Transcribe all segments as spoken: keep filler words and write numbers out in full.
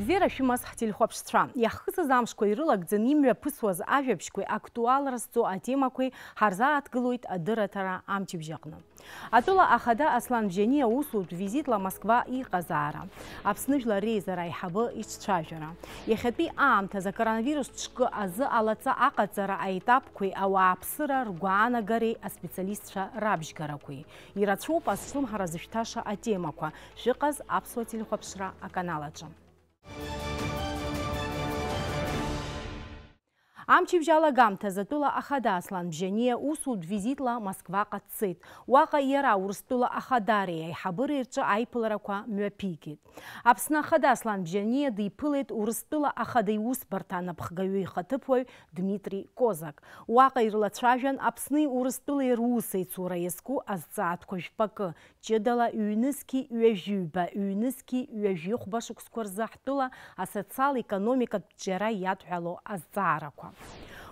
Бзиара шәымаз ҳтелехәаԥшцәа, иаҳхысыз амшқәа ирылагӡаны имҩаԥысуаз ажәабжьқәеи актуалра зҵоу атемақәеи ҳарзааҭгылоит адырраҭара амчыбжь аҟны. Атәыла ахада Аслан Бжьаниа усутә визитла Москва иҟазаара, Аԥсны Жәлар Реизара аиҳабы иҿцәажәара, иахьатәи аамҭазы акоронавирус ҿкы азы алаҵа аҟаҵара аетапқәеи ауааԥсыра ргәаанагареи аспециалистцәа рабжьгарақәеи. Ирацәоуп азҿлымҳара зышәҭаша атемақәа. Шәыҟаз аԥсуа телехәаԥшра аканал аҿы. Амчыбжь алагамҭазы атәыла ахада Аслан Бжьаниа усутә визитла Москваҟа дцеит. Уаҟа иара Урыстәыла ахадареи аиҳабыреи рҿы аиԥыларақәа мҩаԥигеит. Аԥсны ахада Аслан Бжьаниа диԥылеит Урыстәыла ахада иусбарҭа анапхгаҩы ихаҭыԥуаҩ Дмитри Козак. Уаҟа ирылацәажәан Аԥсни Урыстәылеи русеицура иазку азҵаатәқәа жәпакы, ҷыдала ҩнызқьи ҩажәиҩба, ҩнызқьи ҩажәихәба шықәсқәа рзы ҳтәыла асоциал-економикатә ҿиара иадҳәало азҵаарақәа.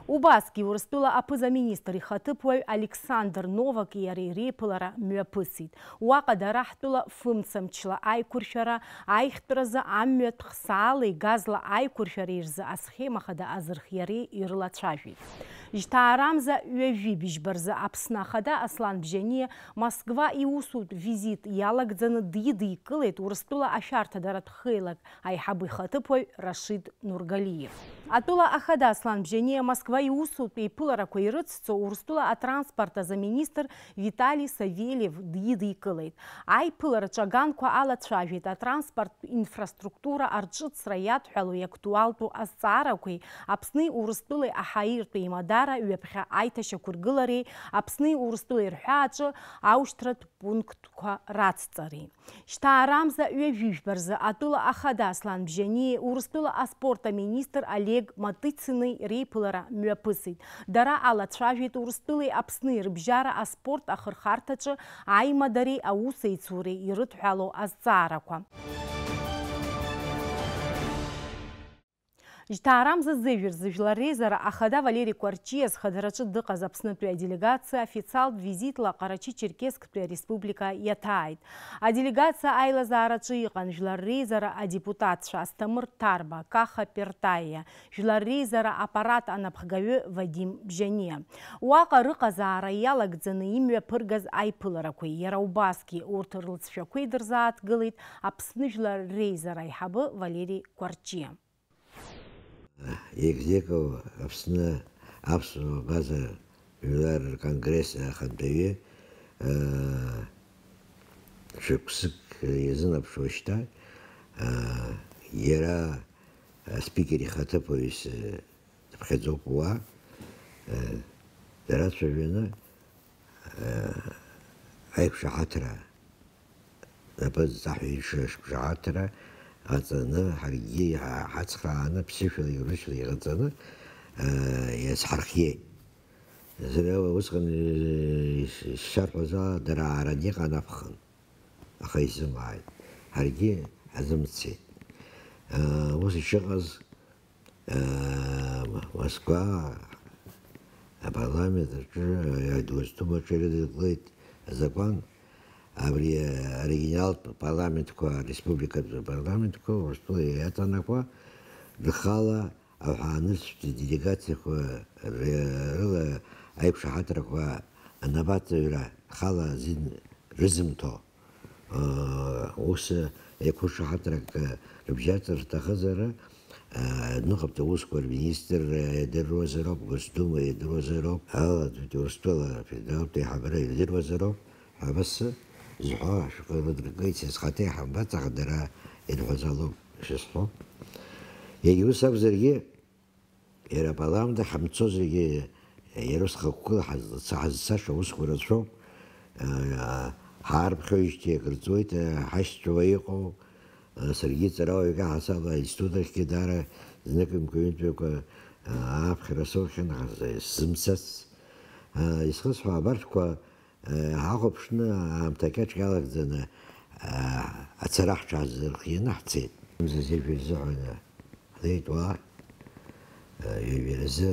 Убасгьы Урыстәыла аԥыза-министр ихаҭыԥуаҩ Александр Новаки иареи реиԥылара мҩаԥысит. Уаҟа дара ҳтәыла фымцамчла аиқәыршәара, аихтәразы амҩатә хсаалеи газла аиқәыршәареи рзы асхема хада азырхиареи ирылацәажәеит. Жьҭаарамза ҩажәи быжьба рзы Аԥсны ахада Аслан Бжьаниа Москва иусутә визит иалагӡаны дидикылеит Урыстәыла ашәарҭадаратә хеилак аиҳабы ихаҭыԥуаҩ Рашид Нургалиев. Атәыла ахада Аслан Бжьаниа Москва иусутә еиԥыларақәа ирыцҵо Урыстәыла атранспорт азы министр Витали Савельев дидикылеит. Аиԥылараҿы аганқәа алацәажәеит атранспорттә инфраструктура арҿыцра иадҳәалоу иактуалтәу азҵаарақәеи Аԥсни Урыстәылеи аҳаиртәи еимадара ҩаԥхьа аиҭашьақәыргылареи Аԥсни Урыстәылеи рҳәааҿы аушьҭратә пунктқәа рацҵареи. Жьҭаарамза ҩажәи жәба рзы атәыла ахада Аслан Бжьаниеи Урыстәыла аспорт аминистр Олег Матыцини реиԥылара мҩаԥысит. Дара алацәажәеит Урыстәылеи Аԥсни рыбжьара аспорт ахырхарҭаҿы аимадареи аусеицуреи ирыдҳәалоу азҵаарақәа. Жьҭаарамза зыжәыр зыжәлар реизара ахада Валери Кәарҷиа зхадараҿы дыҟаз Аԥснытәи аделегациа официалтә визитла Ҟарачы-Черкессктәи ареспублика иаҭааит. Аделегациа аилазаараҿы иҟан жәлар реизара адепутатцәа Асҭамыр Ҭарба, Каха Пертаиа, жәлар реизара аппарат анапхгаҩы Вадим Бжьаниа. Уаҟа рыҟазаара иалагӡаны имҩаԥыргаз аиԥыларақәеи, иара убасгьы урҭ рлҵшәақәеи дырзааҭгылеит Аԥсны жәлар реизара аиҳабы Валери Кәарҷиа. Еигзеков Аԥсны аԥсуа база жәлар рконгресс ахантәаҩы, шықәсык иазынаԥшуа шьҭа, иара аспикер ихаҭыԥуаҩыс дыԥхьаӡоуп уа, дарацәажәаны аиқәшаҳаҭра напы зҵаҳәа иша шықәшаҳаҭра ҟаҵаны, ҳаргьы иҳа-, ҳацхрааны, ԥсышәала, иурысшәала иҟаҵаны, иазҳархиеит. Зны усҟан ишарҳәоз ала, дара аараны иҟан аԥхын, аха изымааит. Ҳаргьы ҳазымцеит. Ус ишыҟаз, Москва апарламент аҿы, Госдума аҿы ирыдыркылеит азакәан, абри оригиналтә парламентқәа, ареспубликатә парламентқәа Урыстәыла иаҵанакуа, рхала аҳәаанырцәтәи делегациақәа ры-, рыла аиқәшаҳаҭрақәа анапаҵаҩра рхала азин рызымҭо. Ус еиқәышаҳаҭрак рыбжьаҵыр рҭахызар, аҩныҟатәи аусқәа рминистр идыруазароуп, Госдума идыруазароуп, алаҵатәи Урыстәыла афедералтә еиҳабыра идыруазароуп ҳәа, абас зҳәо ашәҟәы рыдыркылеит, са схаҭа иҳамбац, аха дара ирҳәаз алоуп ишысҳәо. Егьа ус акәзаргьы, Иара апарламент ахь ҳамцозаргьы, иара ус хықәкыла ҳазца-, ҳазцаша аусқәа рацәоуп. Ҳаарԥхьоижьҭеи акыр ҵуеит, ҳашьцәа уа иҟоу, саргьы ҵарауаҩык аҳасабала аинститут ахьгьы даара знык-ҩынтәымкәа ааԥхьара соухьан, аха сзымцацт. Исхысҳәо абарҭқәа Ҳахәаԥшны аамҭа кьаҿк иалагӡаны, ацара ҳҽаазырхианы ҳцеит. Мза зежәа рзыҳәан ҳнеит уа, ҩажәа разы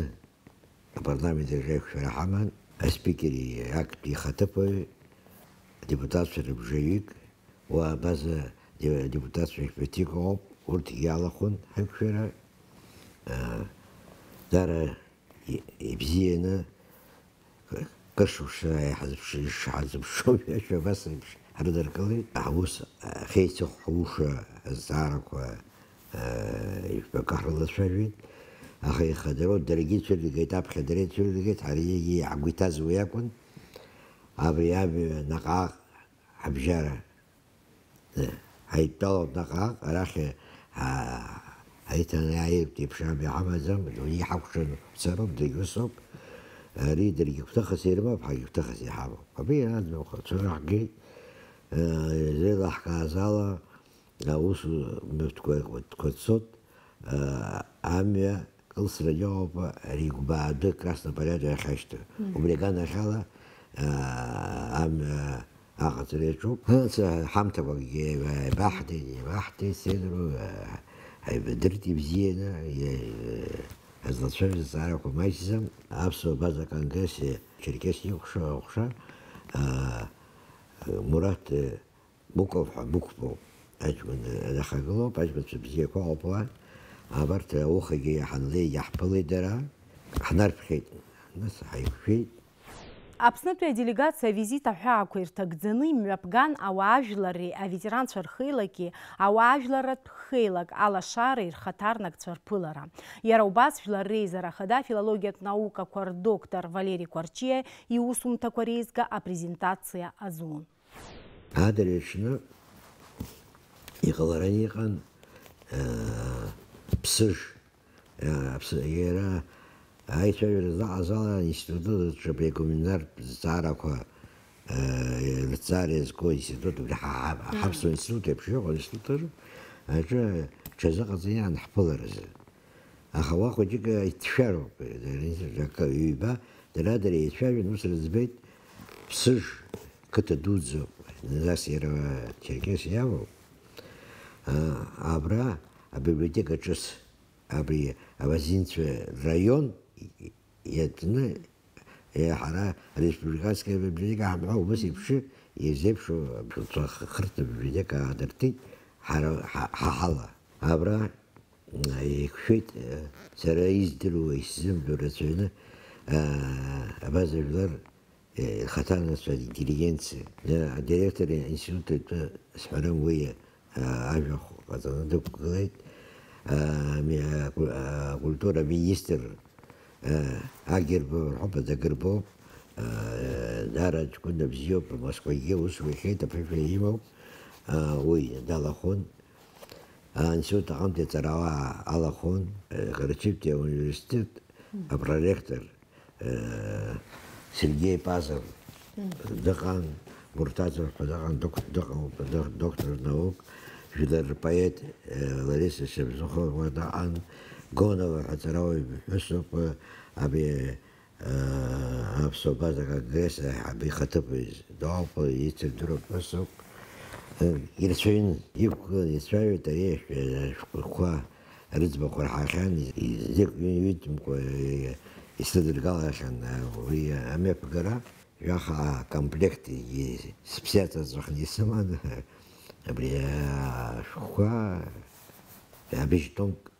апарламент аҿы аиқәшәара ҳаман. Аспикери актәи ихаҭыԥуаҩ, адепутатцәа рыбжаҩык, уа абаза де-, адепутатцәа жәаф-ҩык ыҟоуп. Урҭгьы иалахәын ҳаиқәшәара, аа, дара и-, ибзианы, кышықәса иҳазыԥш-, ишҳазыԥшу ҩашьо абас еиԥш ҳрыдыркылеит. Ҳус ахеицыхә ҳуша азҵаарақәа, аа, ижәбака ҳрылацәажәеит. Аха ихадароу даргьы ицәырыргеит, аԥхьа дара ицәырыргеит, ҳара егьи ҳгәы иҭаз уи акәын. Абри амҩа наҟ-ааҟ ҳабжьара Ҳаидтәалоуп наҟ-ааҟ, арахь, аа, аиҭанеиааиратә еиԥш амҩа ҳамаӡам, уи ҳакәшан ҳцароуп, дагьусоуп. Ари даргьы гәҭыхас ирымоуп, ҳаргьы гәҭыхас иҳамоуп. Абри аӡбахә ацәыра ҳгеит, еилаҳкааз ала, аус мҩаԥтәқәа цоит, амҩа кылсрагьы ыҟоуп, ари гәбаа ду Краснопорядово иахьашьҭоу. Мм. Убри аганахьала, аа, амҩа аҟаҵара иаҿуп. Ҳамҭақәакгьы еибаҳҭеит, еибаҳҭеит, сеидру, аа, ҳаибадырт ибзианы, иа-, ҳазлацәажәоз азҵаарақәа маҷӡам. Аԥсуа Абаза Конгресси Черкес иҟәша, аҟәша, аа, Мураҭ, Муков ҳәа, Мықәбоуп аҷкәын дахагылоуп, аҷкәынцәа бзиақәа ыҟоуп уа. Абарҭ аухагьы ҳанлеигьы ҳԥылеит дара, ҳнарԥхьеит, нас ҳаиқәшәеит. Аԥснытәи аделегациа авизит аҳәаақәа ирҭагӡаны имҩаԥган ауаажәларреи аветеранцәа рхеилаки ауаажәларратә хеилак алашареи рхаҭарнакцәа рԥылара. Иара убас Жәлар Реизара Ахада афилологиатә наукақәа рдоктор Валери Кәарҷиа иусумҭақәа реизга апрезентациа азун. Адырҩаҽны иҟалараны иҟан, аа, Ԥсыж, аа, Ԥсы-, иара аицәажәара злаҟаз ала аинститут аҿы абри агуманитартә зҵаарақәа, аа, рызҵаара иазку аинститут, абри ҳа-, ҳа-, Мм. ҳаԥсуа институт еиԥш иҟоу аинститут аҿы, аҿы ҽазыҟаҵаны иаанҳԥыларазы. Аха уа хәыҷык иҭшәароуп, акы ҩба, дара-дара еицәажәан, ус рыӡбеит, Ԥсыж қыҭа дуӡӡоуп, нас иара Черкес иалоуп. А, абра абиблиотека ҿыц, абри абазинцәа раион иатәны, Е, ҳара ареспубликанская библиотека ҳамҳәа, убас еиԥш, ирзеиԥшу, аԥсуа хырҭа библиотека аадыртит, ҳара, ҳа, ҳа ҳала. Абра, м, еиқәшәеит, е, сара издыруа, исзымдыруа рацәаҩны, а, абаза жәлар, е, рхаҭарнакцәа, интеллигенциа. Е, адиректор институт атәы сҳәарым, уи ажәахә ҟаҵаны дықәгылеит. Ами-, аку-, акультура министр, Агербов рҳәоуп, Адагербов, даара ҷкәына бзиоуп, Москвагьы аус лухьеит, аԥышәа имоуп, уи далахәын. Аинститут аҟынтәи аҵарауаа алахәын, Карачаевтәи ауниверситет апроректор, Сергеи Пазов дыҟан, Муртазов ҳәа дыҟан, док-, дыҟан, док-, доктор наук, жәлар рпоет, Лариса Шевзухова дыҟан, Гонова ҳәа аҵарауаҩ ԥҳәысуп, абри, Аԥсуа Абаза Конгресс аиҳабы ихаҭыԥуаҩ доуп, ицырдыруа ԥҳәысуп. Ирацәаҩын, иқәгылан ицәажәоит ари ашәҟәқәа. Рыӡбахә рҳахьан, изнык-ҩынтәымкәа исыдыргалахьан уи амҩаԥгара. Жәаха акомплект, сыԥсаҵаҵәахны исыман, абри ашәҟәқәа, абыжь томк,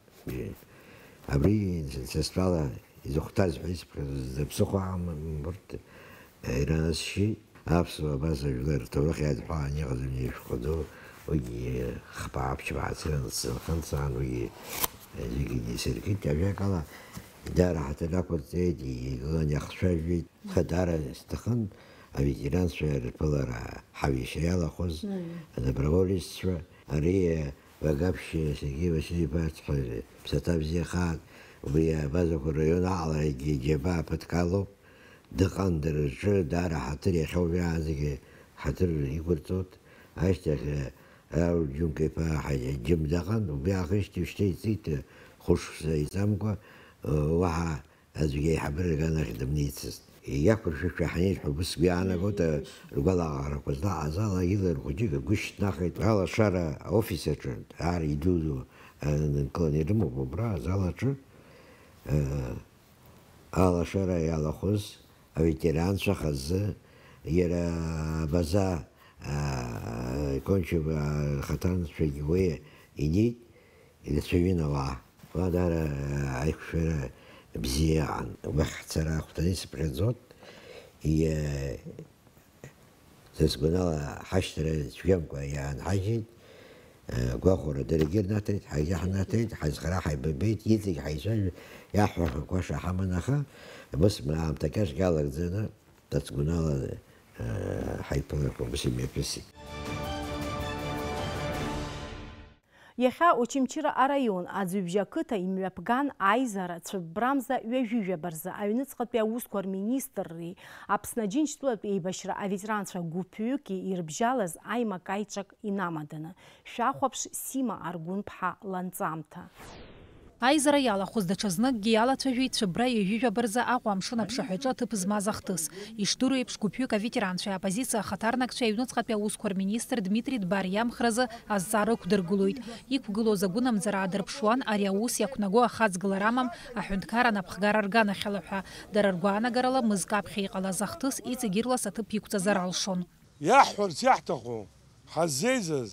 абри са стәала изыхәҭаз ҳәа исԥхьаӡоз, ԥсыхәа амам урҭ, иранасшьеит. Аԥсуа Абаза жәлар рҭоурых иадҳәалан иҟаӡам ишәҟәы ду, уигьы хԥа-ԥшьба ацран сынхынҵаан, уигьы зегьы нисыркит. Ажәакала, даара ҳаҭыр ақәырҵеит, игылан иахцәажәеит. Аха даара сҭахын аветеранцәа рԥылара, ҳаиашьа иалахәыз, мм, адоброволеццәа. Ари Вагапшь Сергеи Васильевич ҳәа ԥсаҭа бзиахааит, убри абазақәа раион аҟаларагьы џьабаа ԥыҭк алоуп. Дыҟан дара рҿы, даара ҳаҭыр иахьа уажәраанӡагьы ҳаҭыр иқәырҵоит. Ашьҭахь, Рауль Џьынка-иԥа Ҳаџьым дыҟан, убри аахижьҭеи шьҭа иҵит, хәышықәса иҵамкәа, уаҳа аӡәгьы аиҳабыра аганахь дымнеицызт. Иақәыршәышәа ҳанеит ҳәа ус сгәы иаанагоит, ргәалаҟарақәа злаҟаз ала, илар хәыҷык агәы шьҭнахит. Алашара аофис аҿы, ар идуу, анкыланы ирымоуп убра азал аҿы. Алашара иалахәыз аветеранцәа хазы, иара Абаза, аа, Кончиба ахаҭарнакцәагьы уи инеит. Ирацәаҩын ауаа. Уа даара аиқәшәара бзиа иҟан. Убахь ҳцара ахәҭаны исыԥхьаӡон. Иа-, са сгәанала, ҳашьҭара цәгьамкәа иаанҳажьит. Агәахәара даргьы рнаҭеит, ҳаргьы ҳнаҭеит, ҳазхара ҳаибабеит, иҵегь ҳаицәажәо, иаҳҳәахьоу кәаша ҳаман, аха абас аамҭа кьаҿк иалагӡаны, са сгәанала, ҳаиԥыларақәа убас имҩаԥысит. Иахьа Очамчыра араион Аӡҩыбжьа ақыҭа имҩаԥган аизара цәыббрамза ҩажәижәаба рзы аҩныҵҟатәи аусқәа рминистрреи Аԥсны Аџьынџьтәылатә еибашьра аветеранцәа гәыԥҩыки ирыбжьалаз аимак-аиҿак инамаданы. Шәахәаԥш Сима Аргәынԥҳа ланҵамҭа. Аизара иалахәыз даҽазныкгьы иалацәажәеит Цәыббра ҩажәижәаба рзы Аҟәа амшын аԥшаҳәаҿы аҭыԥ змаз ахҭыс. Ишдыру еиԥш, гәыԥҩык аветеранцәеи аоппозициа ахаҭарнакцәеи аҩныҵҟатәи аусқәа рминистр Дмитри Дбар иамхразы азҵаара ықәдыргылоит. Иқәгылоз агәынамӡара аадырԥшуан ари аус иақәнаго ахаҵгылара амам аҳәынҭқарра анапхгара рганахьала ҳәа. Дара ргәаанагарала, мызкы аԥхьа иҟалаз ахҭыс иҵегь ирлас аҭыԥ иқәҵазар алшон. Иаҳҳәарц иаҳҭаху, ҳаззеизаз,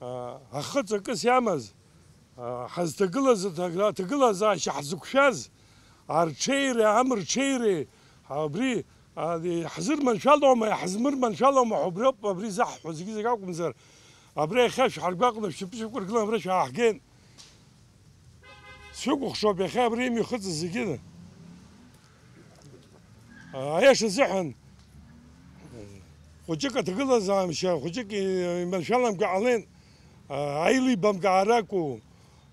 а, ахы ҵакыс иамаз, а, ҳазҭагылаз аҭагра-, аҭагылазаашьа ҳзықәшәаз, арҽеиреи амырҽеиреи, абри, а, иаҳзырманшәалоума, иаҳзмырманшәалоума ҳәа убриоуп абри заҳҳәо зегьы-зегь акәымзар, абри иахьа шәҳаргәаҟны шәшьапы шәықәыргылан абра шәааҳгеит. Сшәыкәыхшоуп иахьа абра имҩахыҵыз зегьы. Аиаша азыҳәан, хәыҷык аҭагылазаашьа, хәыҷык иманшәаламга ҟалеит, аилибамкаара акәу,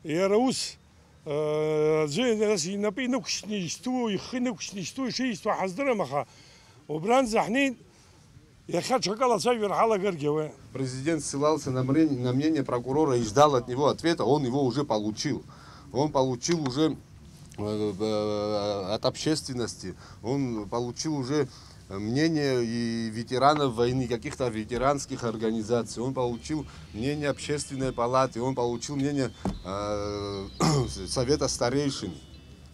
иара ус, аӡәы нас инапы инықәшьны ишьҭу, ихы инықәшьны ишьҭу, ишеишьҭуа ҳаздырам, аха убранӡа ҳнеит. Иахьа ҽакала ацәажәара ҳалагаргьы ауеит. Президент ссылался на мре-, на мнение прокурора и ждал от него ответа, он его уже получил. Он получил уже, э, э, от общественности, он получил уже мнение и ветеранов войны, каких-то ветеранских организаций, он получил мнение общественной палаты, он получил мнение, э, совета старейшин.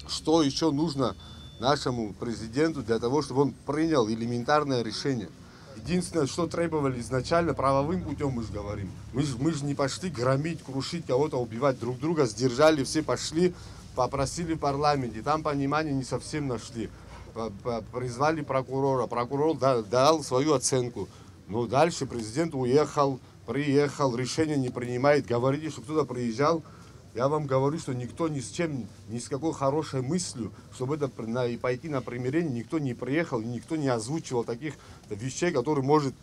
Что ещё нужно нашему президенту для того, чтобы он принял элементарное решение? Единственное, что требовали изначально, правовым путём мы же говорим. Мы же, мы же не пошли громить, крушить кого-то, убивать друг друга. Сдержали, все пошли, попросили в парламенте. Там понимание не совсем нашли. По-, по-, призвали прокурора. Прокурор да-, дал свою оценку. Но дальше президент уехал, приехал, решение не принимает. Говорите, что кто-то приезжал. Я вам говорю, что никто ни с чем, ни с какой хорошей мыслью, чтобы это пр-, на, и пойти на примирение, никто не приехал, и никто не озвучивал таких вещей, которые может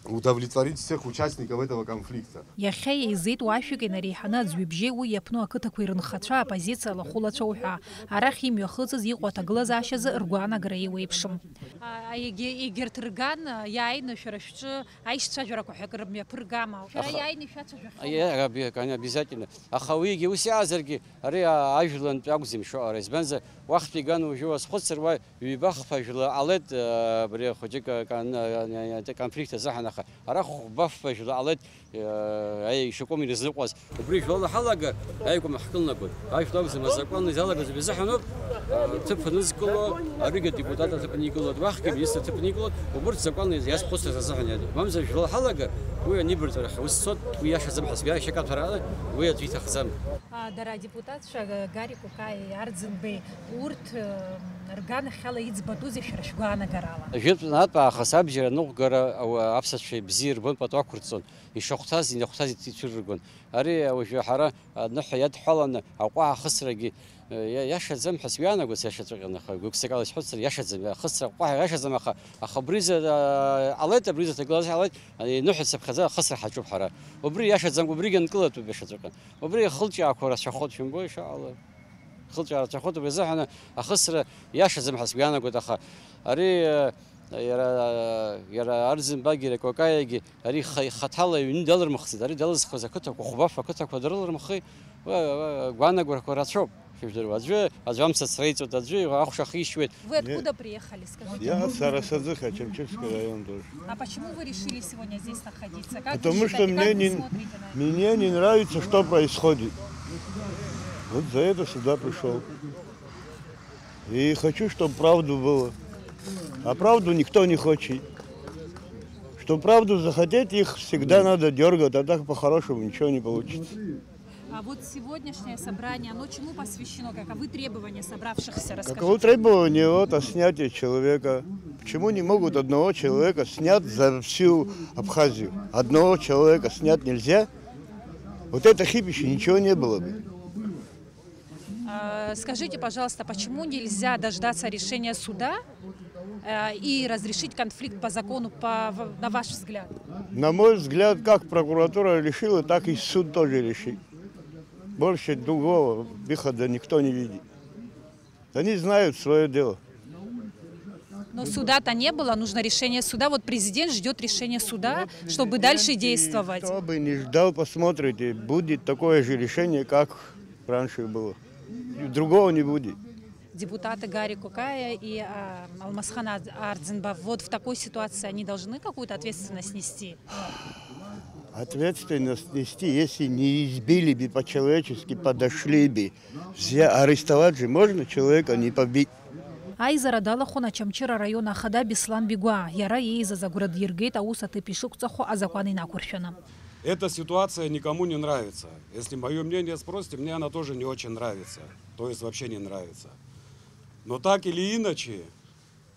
удовлетворить всех участников этого конфликта. Иахьа еизеит уашәык инареиҳаны аӡҩыбжьеи уи иаԥну ақыҭақәеи рынхацәа, оппозициа алахәылацәа уҳәа. Арахь имҩахыҵыз иҟоу аҭагылазаашьазы ргәаанагара еиуеиԥшым. А, егьи-, егьырҭ рган, а, иааины шәара шәҿы аишьцәажәарақәа ҳәа акыр мҩаԥыргама? Шәара Аха-, иааины ишәацәажәахьоу? Иа-, аби-, кан-, обязательно. Аха уигьы ус иаазаргьы, ари, а, ажәлантә акәӡам ишыҟоу, ара избанзар, уахьтәи иган уажәы уазхәыцыр, уа ҩба-хԥа жәла ҟалеит, а, абри хәыҷык, а, кан-, а, а, а, конфликт азыҳәан, аха ара хәба-фба жәла ҟалеит, Аи, ишакәым ирызныҟәаз. Убри жәлала ҳалагар, аиқәа маҳкылнагоит. Ажәлар акәзар, азакәан изалагаз убри азыҳәаноуп, а, ҭыԥ анызкыло, аригьы адепутат аҭыԥ аникылоит, уахьгьы аминистр аҭыԥ аникылоит, убырҭ закәан иазхәыцыз азыҳәан иадуп. Мамзар, жәлала ҳалагар, уи анибарҵәарахьы ус цот, уи иашаӡам ҳәа сгәы иашьак аҭара ала, уи аӡәы иҭахӡам. А, дара адепутатцәа, Гари Кәыкаи, Арӡынбеи, урҭ, э, рганахьала иӡбатәузеи шәара шәгәаанагарала? Жәытә наатә аахыс абџьар аныҟәгара ауаа аԥсацәа ибзиа ирбон, пату ақәырҵон. Ишахәҭаз, инахәҭаз ицәырыргон. Ари уажәы ҳара аныҳәа иадҳәаланы аҟәаҳа ахысрагьы, э, иа-, иашаӡам ҳәа сгәы иаанагоит, сиашаҵәҟьаны, аха гәык-ссакала исҳәозар, иашаӡам, ахысра аҟәаҳа иашаӡам, аха, аха абри изы, а, ҟалеит, абри изы аҭагылазаашьа ҟалеит, а, иныҳәа цыԥхьаӡа ахысра ҳаҿуп ҳара. Убри иашаӡамкәа, убригьы анкылатәуп иашаҵәҟьа. Убри ахылҿиаақәа рацәахоит, шәымбои, иншаалла. Ахылҿиаара рацәахоит, убри азыҳәан ахысра иашаӡам ҳәа сгәы иаанагоит, аха ари, э, иара, иара Арӡынбагьы, иара Кәакаиагьы Ари ха-, ихаҭала аҩны далырмыхӡеит, ари далызхыз ақыҭақәа, хәба-фба ақыҭақәа дрылырмыхи, уа, уа, гәаанагарақәа рацәоуп, шәыжәдыруа. Аӡәы, аӡәы амца ацраиҵоит, аӡәы ахәша ахишьуеит. Вы откуда приехали, скажите? Я с Арасаӡыха, Очамчырский район тоже. А почему вы решили сегодня здесь находиться? Как вы считаете, как вы смотрите на это? Потому что мне не, мне не нравится, что происходит. Вот за это сюда пришёл. И хочу, чтоб правду было. А правду никто не хочет. Чтоб правду захотеть, их всегда надо дёргать, а так по-хорошему ничего не получится. А вот сегодняшнее собрание, оно чему посвящено? Каковы требования собравшихся? Расскажите. Каково требование вот о снятии человека? Почему не могут одного человека снять за всю Абхазию? Одного человека снять нельзя? Вот это хибище ничего не было бы. А, скажите, пожалуйста, почему нельзя дождаться решения суда э, и разрешить конфликт по закону, по, на ваш взгляд? На мой взгляд, как прокуратура решила, так и суд тоже решит. Больше другого выхода никто не видит. Они знают свое дело. Но суда-то не было, нужно решение суда. Вот президент ждет решения суда, чтобы дальше действовать. Кто бы не ждал, посмотрите, будет такое же решение, как раньше было. Другого не будет. Депутаты Гарри Кукая и а, Алмасхан Ардзинба, вот в такой ситуации они должны какую-то ответственность нести? Ответственность нести, если не избили бы по-человечески, подошли бы. Взя... Арестовать же можно человека, не побить. Аизара далахәын Очамчыра араион ахада Беслан Бигәаа. Иара иеизаз агәра диргеит аус аҭыԥ ишықәҵахо азакәан инақәыршәаны. Эта ситуация никому не нравится. Если моё мнение спросите, мне она тоже не очень нравится. То есть вообще не нравится. Но так или иначе,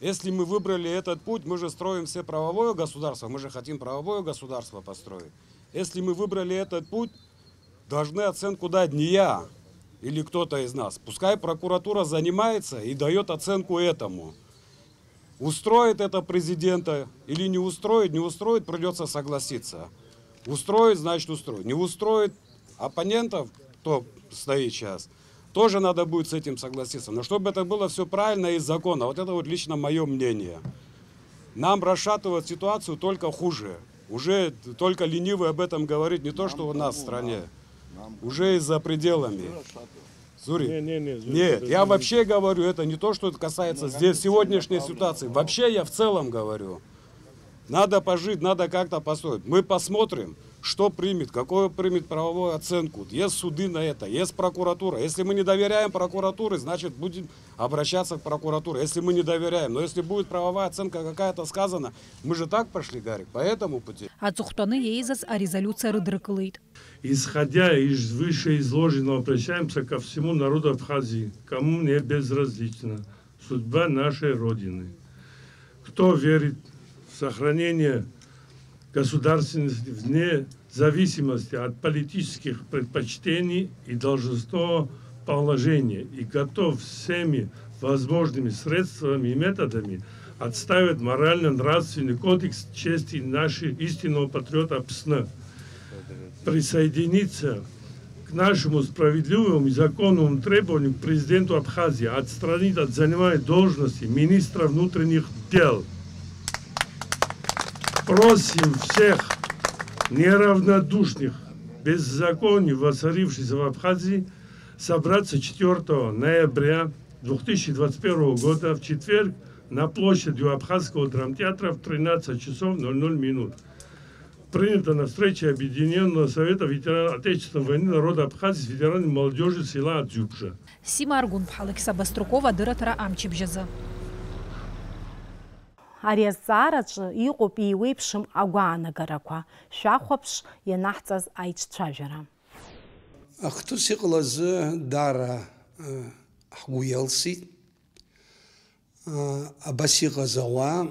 если мы выбрали этот путь, мы же строим все правовое государство, мы же хотим правовое государство построить. Если мы выбрали этот путь, должны оценку дать не я или кто-то из нас. Пускай прокуратура занимается и даёт оценку этому. Устроит это президента или не устроит, не устроит, придётся согласиться. Устроит, значит, устроит. Не устроит оппонентов, кто стоит сейчас, тоже надо будет с этим согласиться. Но чтобы это было всё правильно и законно, вот это вот лично моё мнение. Нам расшатывать ситуацию только хуже. Уже только ленивый об этом говорит, не то, что у нас в стране. Уже и за пределами. Зури. Не, не, не, Зури, Нет, подожди. Я вообще говорю, это не то, что касается здесь сегодняшней ситуации. Вообще я в целом говорю. Надо пожить, надо как-то построить. Мы посмотрим, что примет, какую примет правовую оценку. Есть суды на это, есть прокуратура. Если мы не доверяем прокуратуре, значит, будем обращаться к прокуратуре, если мы не доверяем. Но если будет правовая оценка какая-то сказана, мы же так пошли, Гарик, по этому пути. Аҵыхәтәаны иеизаз арезолиуциа рыдыркылеит. Исходя из вышеизложенного, обращаемся ко всему народу Абхазии, кому не безразлична судьба нашей Родины. Кто верит в сохранение государственности вне зависимости от политических предпочтений и должностного положения и готов всеми возможными средствами и методами отстаивать морально-нравственный кодекс чести нашего истинного патриота Аԥсны, присоединиться к нашему справедливому и законному требованию к президенту Абхазии отстранить от занимаемой должности министра внутренних дел. Просим всех неравнодушных к беззаконию, воцарившемуся в Абхазии, собраться четвёртого ноября две тысячи двадцать первого года в четверг на площади у Абхазского драмтеатра в тринадцать часов ноль ноль минут. Принято на встрече Объединённого совета ветеранов Отечественной войны народа Абхазии с ветеранами молодёжи села Адзюбжа. Сима Аргәынԥҳа, Алықьса Баструкова, адырраҭара амчыбжь азы. Ари азҵаараҿы иҟоуп еиуеиԥшым агәаанагарақәа. Шәахәаԥш ианаҳҵаз аиҿцәажәара. Ахҭыс иҟалаз даара ҳгәы иалсит. Абас иҟаз ауаа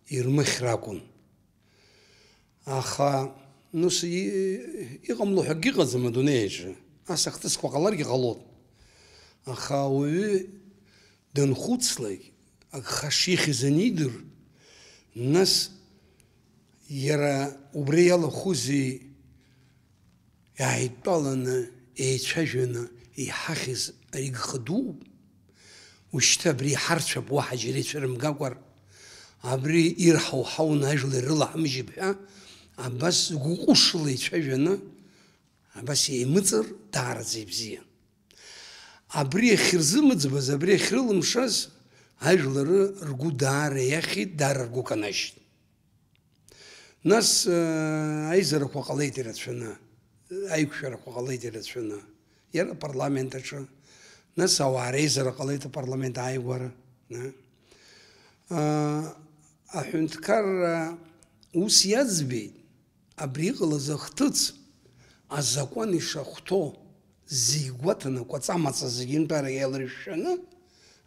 ирмыхьр акәын. Аха, нас, и-, иҟамло ҳәа акгьы ыҟаӡам адунеи аҿы. Ас ахҭысқәа ҟаларгьы ҟалон. Аха ауаҩы данхәыцлак, агха шихьыз анидыр, нас иара убри иалахәузеи иааидтәаланы, еицәажәаны иҳахьыз ари гха дууп. Ушьҭа абри иҳарцәап, уаҳа џьара ицәырымгакәар, абри ирҳауҳауны ажәлар ирылаҳмыжьып ҳәа, абас гәыҟәышла ицәажәаны, абас еимыҵыр даараӡа ибзиан. Абри ахьырзымыӡбаз, абри ахьрылымшаз, ажәлар ргәы даара иахьит, даара ргәы канашьт. Нас, э, аизарақәа ҟалеит ирацәаны, аиқәшәарақәа ҟалеит ирацәаны, иара апарламент аҿы. Нас ауаа реизара ҟалеит апарламент ааигәара, на. Э, аҳәынҭқарра ус иаӡбеит, абри иҟалаз ахҭыҵ азакәан ишахәҭоу, зегь гәаҭаны, кәаҵа-маҵа зегьынтәара иалыршәшәаны,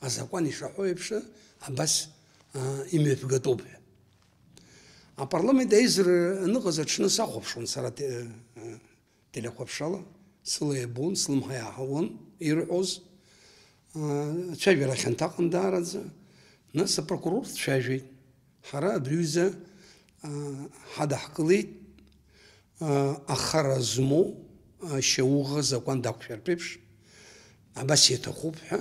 азакәан ишаҳәо еиԥш, абас, а, имҩаԥгатәуп ҳәа. Апарламент аизара аныҟаз аҽны сахәаԥшуан сара те-, а, телехәаԥшрала, сыла иабон, слымҳа иаҳауан ирҳәоз, а, ацәажәара хьанҭаҟан даараӡа, нас апрокурор дцәажәеит. Ҳара абри аҩыза, а, ҳадаҳкылеит, а, ахара змоу, а, шьауӷа закәан дақәшәартә еиԥш, абас иаҭахуп ҳәа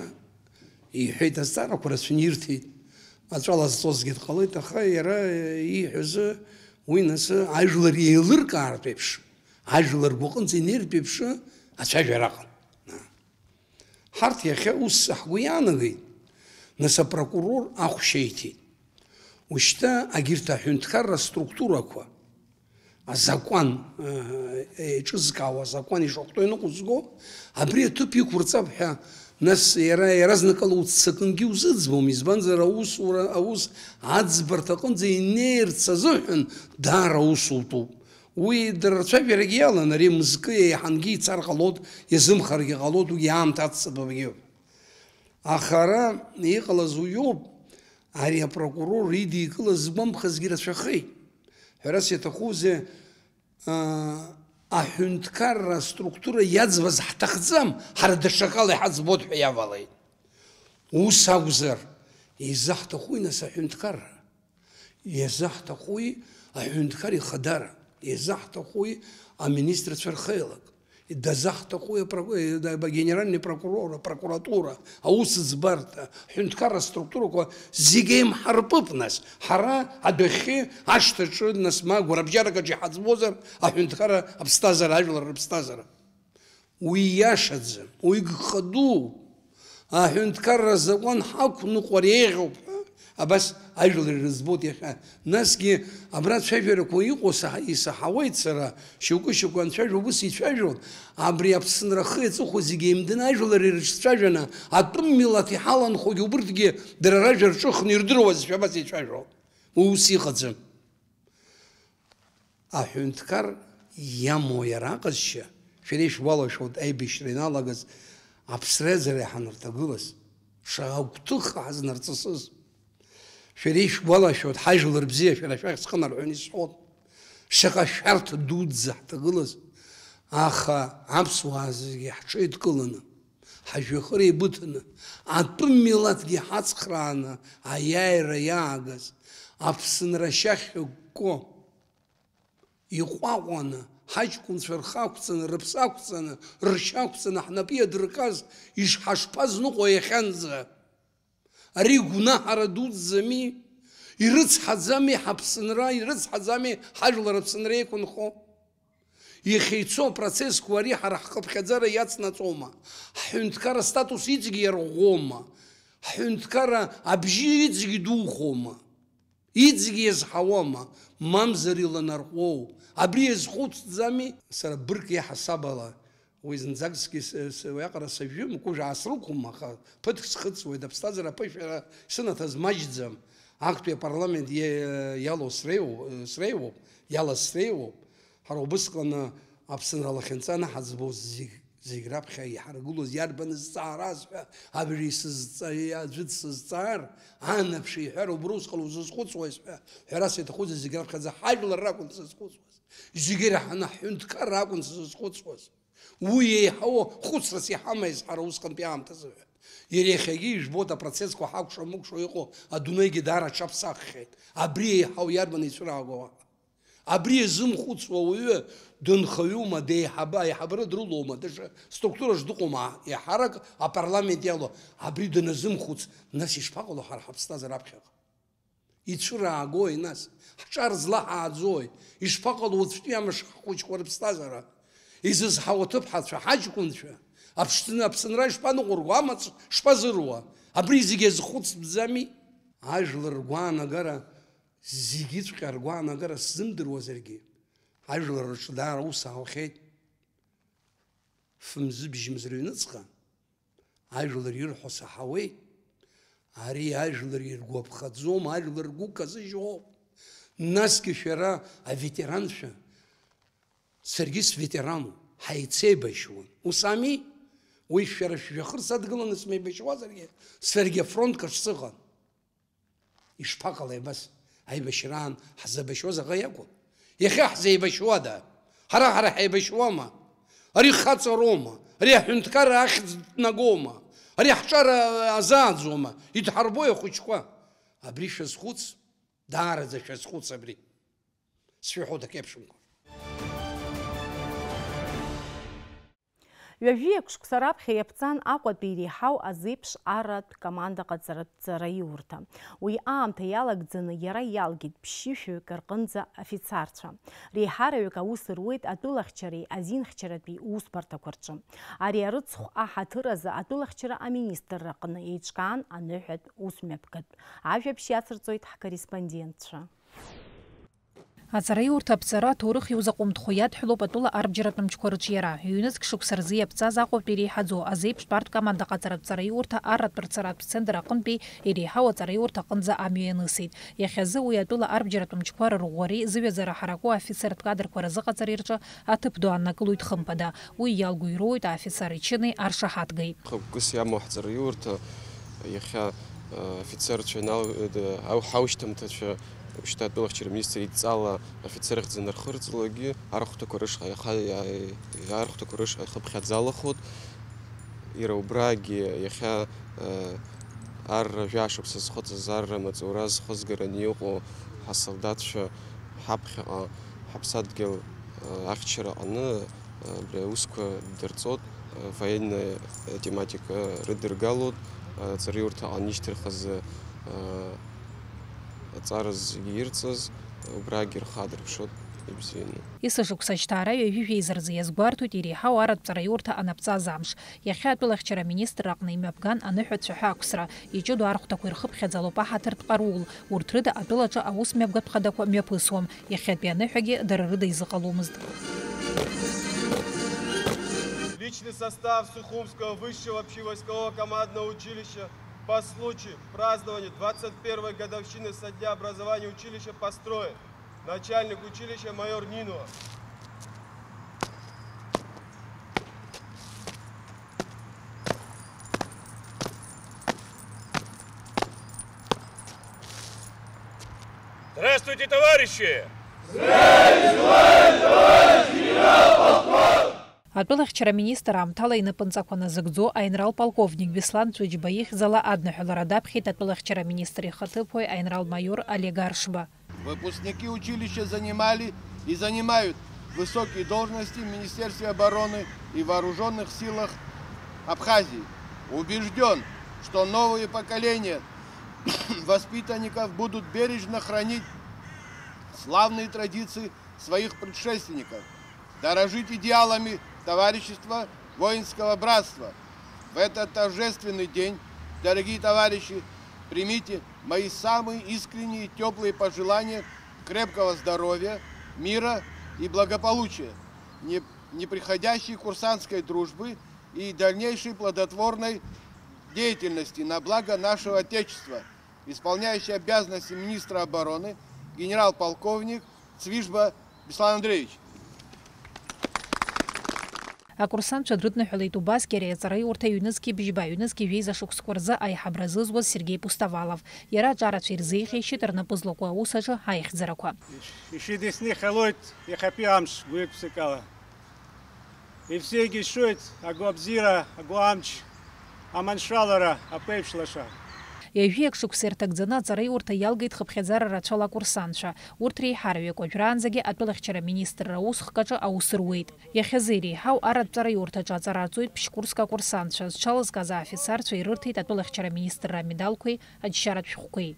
иҳәеит, азҵаарақәа рацәаны ирҭеит. Аҵәала зҵозгьы дҟалеит, аха иара ииҳәазы уи нас ажәлар еилыркаартә еиԥш, ажәлар ргәаҟынӡа инеиртә еиԥш ацәажәара аҟан. Ҳарҭ иахьа ус ҳгәы иаанагеит, нас апрокурор ахә шьеиҭеит. Ушьҭа агьырҭ аҳәынҭқарра структурақәа, азакәан, э, еиҿызкаауа азакәан ишахәҭоу иныҟәызго, абри аҭыԥ иқәырҵап ҳәа, нас иара иаразнакала уццакынгьы узыӡбом, избанзар аусура, аус аӡбарҭа аҟынӡа инеирц азыҳәан даара аус утәуп. Уи дара рцәажәарагьы иалан, ари мызкы еиҳангьы ицар ҟалоит, иазымхаргьы ҟалоит, уигьы аамҭа аццатәу абагьы. Аха ара иҟалаз уиоуп, ари апрокурор идикылаз згәамԥхазгьы рацәахеит. Ҳәарас иаҭахузеи, аа, аҳәынҭқарра аструктура иаӡбаз ҳҭахӡам, ҳара даҽакала иҳаӡбоит ҳәа иавалеит. Ус акәзар, изаҳҭахуи нас аҳәынҭқарра? Иазаҳҭахуи аҳәынҭқар ихадара? Иазаҳҭахуи аминистрцәа рхеилак? Дазаҳҭахуи апро-, э, да-, ба-, генеральный прокурор, апрокуратура, аусӡбарҭа, ҳәынҭқарра структурақәа зегь еимҳарпып нас. Ҳара адәахьы, ашҭаҿы, нас ма гәарабжьарак аҿы иҳаӡбозар аҳәынҭқарра аԥсҭазаара, ажәлар рыԥсҭазаара? Уи иашаӡам, уи гха дууп. Аҳәынҭқарра азакәан ҳақәныҟәар еиӷьуп ҳәа, абас ажәлар ирыӡбоит иахьа. Насгьы абра ацәажәарақәа иҟоу саҳа-, исаҳауеит сара, шьоукы-шьоукы анцәажәо убыс ицәажәон, абри Аԥсынра ахи аҵыхәа зегьы еимданы ажәлар ирыҿцәажәаны, атәым милаҭ иҳаланхогьы убырҭгьы дара ражәа рҿыхны ирдыруазшәа абас ицәажәон. Уи ус иҟаӡам. Аҳәынҭқар иамоу иара аҟазшьа, шәара ишәгәалашәоит, аибашьра ианалагаз аԥсра аӡара иҳанарҭагылаз, шаҟа гәҭыха ҳазнарҵысыз. Шәара ишәгәалашәоит, ҳажәлар бзиа шәара шәахь схы нарҳәон исҳәон. Шаҟа шәарҭа дуӡӡа ҳҭагылаз, аха аԥсуаа зегьы ҳҽеидкыланы, ҳажәҩахыр еибыҭаны, атәым милаҭгьы ҳацхрааны аиааира иаагаз, Аԥсынра ашьа хьыкәкәо, иҟәаҟәаны, ҳаҷкәынцәа рхы ақәҵаны, рыԥсы ақәҵаны, ршьа ақәҵаны ҳнапы иадыркыз ишҳашԥазныҟәо иахьанӡа? Ари гәнаҳара дуӡӡами? Ирыцҳаӡами ҳаԥсынра, ирыцҳаӡами ҳажәлар Аԥсынра еиқәынхо? Иахьа ицо апроцессқәа ари ҳара ҳхыԥхьаӡара иацнаҵома? Ҳҳәынҭқарра астатус иҵегьы иарӷәӷәоума? Ҳҳәынҭқарра абжьы иҵегьы идухома? Иҵегьы иазҳауама? Мамзар иланарҟәуоу? Абри иазхәыцӡами? Сара бырг иаҳасаб ала уи зынӡакгьы с-, с-, уиаҟара сажәым, кәыжә аасрықәым, аха ԥыҭк схыҵуеит, аԥсҭазаара аԥышәара сынаҭаз маҷӡам. Актәи апарламент иа-, иалоу среиу-, среиуоуп, иалаз среиуоуп. Ҳара убысҟаны Аԥсынра лахьынҵа анаҳаӡбоз зегь, зегь раԥхьа иҳаргылоз иарбан зҵаараз ҳәа абри сызҵа-, аӡәы дсызҵаар, анаԥши иҳәар, убра усҟан узызхәыцуаз ҳәа, ҳәарас иаҭахузеи, зегь раԥхьаӡа ҳажәлар ракәын сызхәыцуаз. Зегь ираҳаны ҳҳәынҭқарра акәын сызхәыцуаз. Уи еиҳау хәыцрас иҳамаз ҳара усҟантәи аамҭазы ҳәа. Иара иахьагьы ижәбоит, апроцессқәа ҳакәша-мыкәшо иҟоу адунеигьы даара аҽаԥсаххьеит. Абри еиҳау иарбан ицәыраагоу? Абри иазымхәыцуа ауаҩы дынхаҩума, деиҳаба-, аиҳабыра дрылоума, даҽа структураҿ дыҟоума, еиҳарак апарламент иалоу, абри даназымхәыц, нас ишԥаҟало ҳара ҳаԥсҭазаара аԥхьаҟа? Ицәыраагои, нас? Ҳҿар злаҳааӡои? Ишԥаҟало уаҵәтәи амш ҳхәыҷқәа рыԥсҭазаара? Изызҳауа аҭыԥҳацәа, ҳаҷкәынцәа, аԥшӡны, Аԥсынра ишԥаныҟәырго, амаҵ шԥазыруа? Абри зегьы азхәыцтәӡами? Ажәлар ргәаанагара, зегьыҵәҟьа ргәаанагара сзымдыруазаргьы, ажәлар рҿы даара аус аухьеит. Фымзы-бжьымз рыҩныҵҟа ажәлар ирҳәо саҳауеит. Ари ажәлар иргәаԥхаӡом, ажәлар ргәы казыжьуоуп. Насгьы шәара аветеранцәа, саргьы светерануп, ҳаицеибашьуан. Ус ами? Уи шәара шәжәҩахыр садгыланы смеибашьуазаргьы, саргьы афронт аҿы сыҟан. Ишԥаҟалеи абас? Аибашьраан ҳзабашьуа заҟа иакәу? Иахьа ҳзеибашьуада? Ҳара-ҳара ҳаибашьуама? Ари хаҵароума? Ари аҳәынҭқарра ахьӡ днагоума? Ари ҳҿар азааӡоума? Идҳарбои ахәыҷқәа? Абри шәазхәыц, даараӡа шәазхәыц абри. Сшәыҳәоит акеиԥшымкәа. Ҩажәи акы шықәса раԥхьа иаԥҵан Аҟәатәи иреиҳау азеиԥш арратә команда ҟаҵаратә ҵараиурҭа. Уи аамҭа иалагӡаны иара иалгеит ԥшьышәҩык рҟынӡа афицарцәа. Реиҳараҩык аус руеит атәылахьчареи азинхьчаратәи усбарҭақәа рҿы. Ари арыцхә аҳаҭыр азы атәылахьчара аминистрра аҟны еиҿкаан аныҳәатә усмҩаԥгатә. Ажәабжь иацырҵоит ҳкорреспондентцәа. Аҵараиурҭа аԥҵара аҭоурых иузаҟәымҭхо иадҳәалоуп атәыла арбџьаратә мчқәа рыҿиара. Ҩнызқь шықәса рзы иаԥҵаз Аҟәатәи иреиҳаӡоу азеиԥштә арратә команда ҟаҵаратә ҵараиурҭа арратә рцаратә центр аҟынтәи иреиҳау аҵараиурҭа аҟынӡа амҩа ианысит. Иахьазы уи атәыла арбџьаратә мчқәа рырӷәӷәареи зыҩаӡара ҳараку афицертә кадрқәа рзыҟаҵареи рҿы аҭыԥ ду ааннакылоит хымԥада. Уи иалгоу ироуеит афицар ичыни аршаҳаҭгеи. Хықәкыс иамоу ҳҵараиурҭа иахьа, э, афицарцәа инал-, э, ау-, ҳаушьҭымҭацәа, шьҭа атәылахьчара аминистр идҵала афицер ахьӡ анырхырҵалакгьы, архәҭақәа рышҟа иаха-, иа-, архәҭақәа рышҟа ихыԥхьаӡалахоит. Иара убрагьы иахьа, э, арра жәашықәса зхыҵыз арра маҵура зхызгараны иҟоу ҳасолдаҭцәа ҳаԥхьаҟа ҳаԥсадгьыл, э, ахьчара аҟны, э, абри аусқәа дырҵоит, э, военная тематика рыдыргалоит, э, ҵараиурҭа аҟны ишьҭырхыз, э, аҵара зегьы ирҵаз, убрагьы рхы аадырԥшуеит ибзианы. Есышықәса ашьҭаара ҩажәи жәеиза рзы иазгәарҭоит иреиҳау арратә ҵараиурҭа анаԥҵаз амш. Иахьа атәылахьчара аминистрра аҟны имҩаԥган аныҳәа цәаҳәа ақәсра. Иҷыдоу архәҭақәа ирхыԥхьаӡалоуп аҳаҭыртә ҟарул. Урҭ рыда атәылаҿы аусмҩаԥгатә хадақәа мҩаԥысуам. Иахьатәи аныҳәагьы дара рыда изыҟаломызт. Личный состав Сухумского высшего общевойскового командного училища по случаю празднования двадцать первой годовщины со дня образования училища построен. Начальник училища майор Нинова. Здравствуйте, товарищи! Атәылахьчара аминистр аамҭала инапынҵақәа назыгӡо аинрал полковник Беслан Ҵәыџьба ихьӡала адныҳәалара даԥхьеит атәылахьчара аминистр ихаҭыԥуаҩ аинрал-маиор Олег Аршба. Выпускники училища занимали и занимают высокие должности в Министерстве обороны и вооружённых силах Абхазии. Убеждён, что новые поколения воспитанников будут бережно хранить славные традиции своих предшественников, дорожить идеалами товарищества, воинского братства. В этот торжественный день, дорогие товарищи, примите мои самые искренние и тёплые пожелания крепкого здоровья, мира и благополучия, не-, непреходящей курсантской дружбы и дальнейшей плодотворной деятельности на благо нашего Отечества. Исполняющий обязанности министра обороны генерал-полковник Цвижба Беслан Андреевич. Акурсантцәа дрыдныҳәалеит убасгьы ари аҵараиурҭа ҩнызқьи бжьба, ҩнызқьи жәеиза шықәсқәа рзы аиҳабра зызуаз Сергеи Пустовалов. Иара аҿарацәа ирзеиӷьеишьеит рнапы злаку аус аҿы аихьӡарақәа. Ишидысныҳәалоит иахьатәи амш гәҩатә ԥсыкала. Ибзиагьы ишуеит агәабзиара, агәы амч, аманшәалара, ақәеиԥш лаша. Ҩажәи акы шықәса ирҭагӡаны аҵараиурҭа иалгеит хыԥхьаӡара рацәала акурсантцәа. Урҭ реиҳараҩык уажәраанӡагьы атәылахьчара аминистрра аусхк аҿы аус руеит. Иахьазы иреиҳау арратә ҵараиурҭаҿы аҵара арҵоит ԥшь-курск акурсантцәа, зҽалызкааз афицарцәа ирырҭеит атәылахьчара аминистрра амедалқәеи аџьшьаратә шәҟәқәеи.